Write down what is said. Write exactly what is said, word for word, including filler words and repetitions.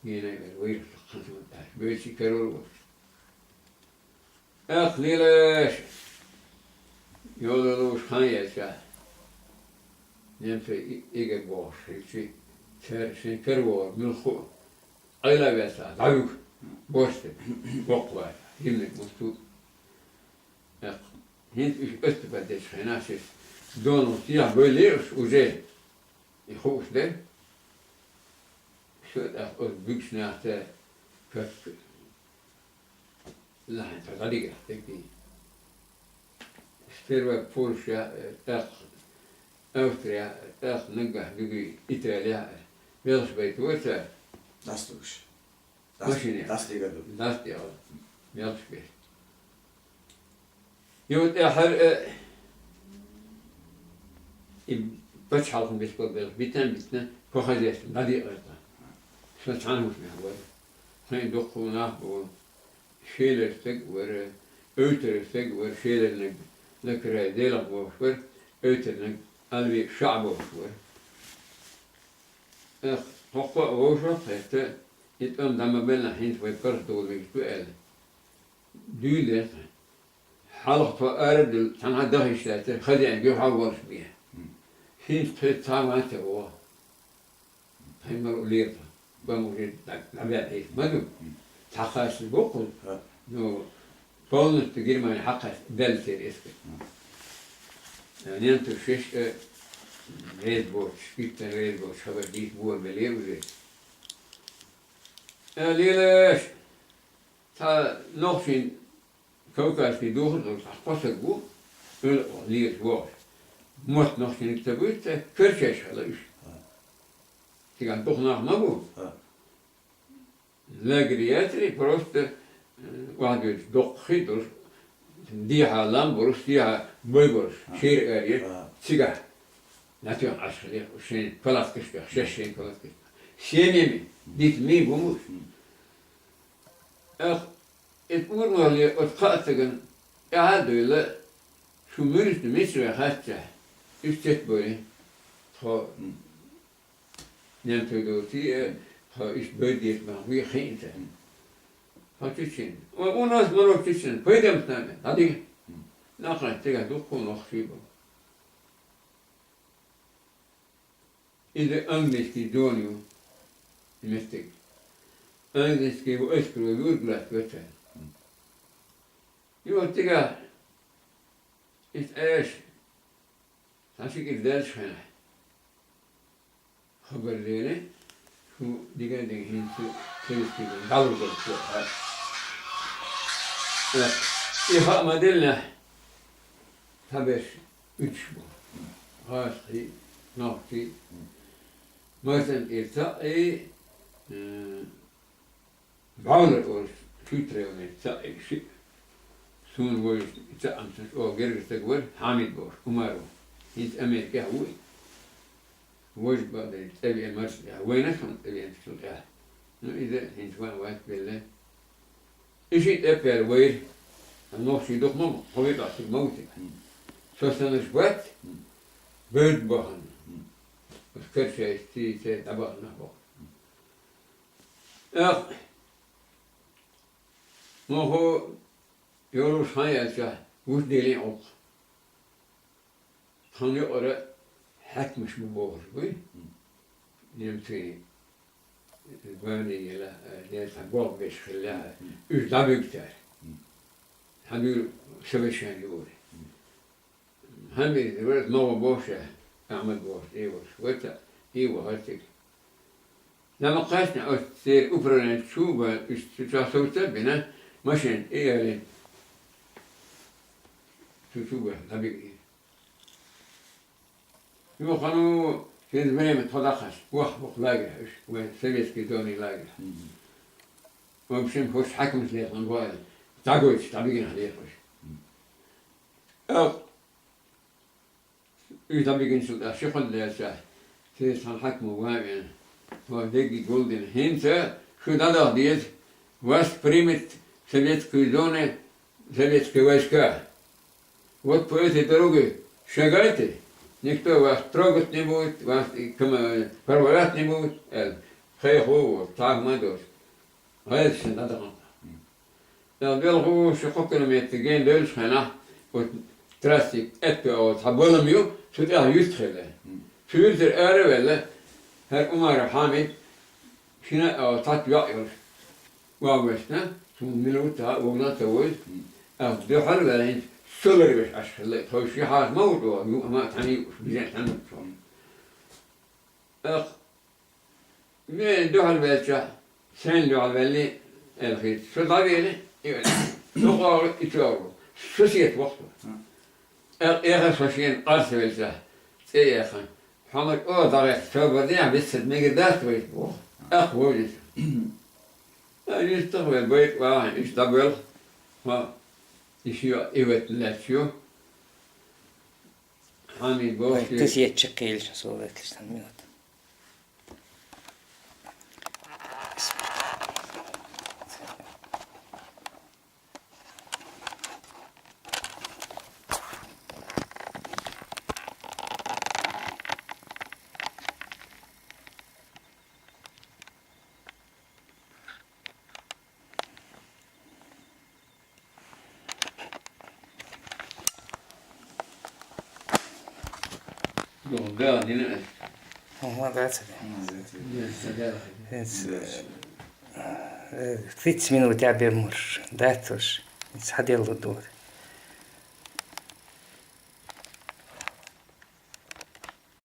Дийна вер, вайрах ханзамат даьш, бевси карор вар. Ах, лелаш! Йолалуш хан яьлча, немца и-, игар бохуш, хилчи, цар шин карор, милху, айла вяса, давюк, борсте, бокла, химник мусту. Ах, хинт уж оступа деш хенашис, дону сия вылеш уже, и хуш дер. Всё, ах, оз бюкшнахта, как Лахьанца дӀадигахь дегий. Сперва Польша, э, тӀаккха Австрия, тӀаккха наггахь дуьгий Италия, э, велосипед вацара. Дастугаш. Машине. Дастига ду. Дастига. Велосипед. Юха тӀаьхьара, э, и пачхьалкхан бескал белх битан битна, по хозяйству, дӀадиъарта. Со цхьана хӀуш мех вара. Сайн дуккху нах бу. Шелар стаг вара, Эвтара стаг вара, Шеларнаг Лакрай Делах бохуш вара, Эвтарнаг Алви Шаъ бохуш вара. Эх, хӀокхо а вовшах а хетта, и тӀом дӀа ма беллахь, хӀинца вай паргӀатдолу мегаш ду аьлла. Дуьйла деза. Хьалха тхо арадуьллу, цхьанхьа даха йиш лаьцара, хазиан гуьхьа а волуш бен. ХӀинца тхоьца цхьа а ван ца вогӀу. Тхайн мара уллера тхо. Бан уже дӀа-, дӀабаьлла хӀинца ма ду. Цхьа хасса бу кхуза. Ну, полностью Германия хьакхаьчна даьлла церан эскар. Ненан туьшуш а реза боцуш, иттан реза боцуш хабар дийца бора белера уже. Э, лелаш! Цхьа нохчийн Кавказский духар долуш, ахь кхо саг ву, уьла лелаш вогӀуш. Мотт нохчийн ца буьйцу, цара карчаш хила уьш. Цигахь дукха нах ма бу. Лагерь яцаре просто, э, вахьа доьдуш доккхий долуш, дехьа лам болуш, сехьа бой болуш, шера аре, цигахь. Нацех Ӏаш хиле, шайн палаткаш бех, шаьш шайн палаткаш бех. Семьями, дитмий бу муш. Ах, эт ур нохле, оцу кхаа цаган тӀаьхьа а дуйла, шу муьрста мичара ваьхьаьчча, уьш цецбойла. Тхо немцой доций, э, тхо уьш бойдеш бан, ве хиъна ца. Тхо чечен. О, у нас много чечен, пойдем с нами, дӀадига. Нахана цигахь дуккха нохчий бу. Иза английский зона ю, и меттиг. Английский ву эскаро юрг лаьцна вацара. И вот цигахь, иза Ӏеша, цхьа ши кӀира даьлча хенахь, хабар лелий, шу диган а диган хӀинца советский дӀалур дара цо. И хаа ма-деллинехь, цхьаберш уьдуш бу. Гьасхий, нохчий, Марсанан тӀера цхьаъ, э, Баьвлар олуш, Шуьйтаревнера цхьаъ, шиъ. Суна вожа цхьаъ амсаш оха гергара стаг вара, Хьамид бохуш, Умаров. ХӀинца Америкехь ву и. Вожа бакъдерг цӀа веана, марша тӀехь. Вайнаш хӀума цӀа веана цул тӀехь. Ну, иза хӀинца ван вац белла. И шиъ тӀе а пер вайра. Нохчий дукха ма бу, хьо витӀахь цига ма ву цига. Со санаш бац, бевдда бахана. Оцу карчайшца церан дӀабахана боху. Эх, мохо йолуш хан яьлча, вуьш делий Ӏокху. Тхан юкъара хьаькамаш бу бохуш буй? Немцийн звани елахь, э, ден цхьа болх беш хиллехь, уьш дӀабуьгу цара. Хьан дуьйла совещание юкъара. Хьан беза вара, ногӀу бохуш, Ахьмад бохуш, тӀе волуш. Ваца, и вахара цига. Нама кхаьчна оцу церан управление чу а бан, уьш цу чохь совца а бина, машина тӀе а ялийна. Цу чу а бан, дӀабиъ. Юха ну, через время тхо дӀакхаьчна, ваха боху лагерь уьш, вайн советский зоны лагерь. В общем, хӀорш хьаькамаш лехна бу аьлла, дӀагойтуш, дӀабигина лехаш. Уьш дӀабигинчул тӀаьхьа ши-кхо де лаьцна, церан цхьана хьаькамо ван а веана, тхо дерриге гулдина. ХӀинца шу дӀадаха деза, вас примет в советскую зону советские войска. Вот по этой дороге шагайте, никто вас трогать не будет, вас и ком-, провожать не будет, аьлла. Хай ху, так ма дос. Гайс шин да да. Я белгу ши хоккер метте ген дөлш хана. Вот трассе этто, вот хаболам ю, су тя юст хеле. Су юст ара веле. Хар Умар Хамид шина, а, тат я юш. Ва вешна, су минута, угна та вой. А дохар веле, сулар веш ашхле. Хо ши хас ма уду, ю ама тани уш, бизен тани уш. Ах, мен духьал велча, сен духьал велли, элхи, со давели, и велли. Со къору, и чору. Со сиет вахту. Эл, эхе со шиен къарс велча, цӀе эхе. Хамар о дагъе, со бадия, виссет меге даст вай, вох. Ах, вожис. А, ис тах вел, байт ва, ис дабел. Ха, ис ю, и вет лечу. Хами, бох, ис. Тыс етче килш, со вет лиштан минут. Ага, да, це. It's, uh, uh, fifteen minutes я бе мур. That was, it's хадел дур.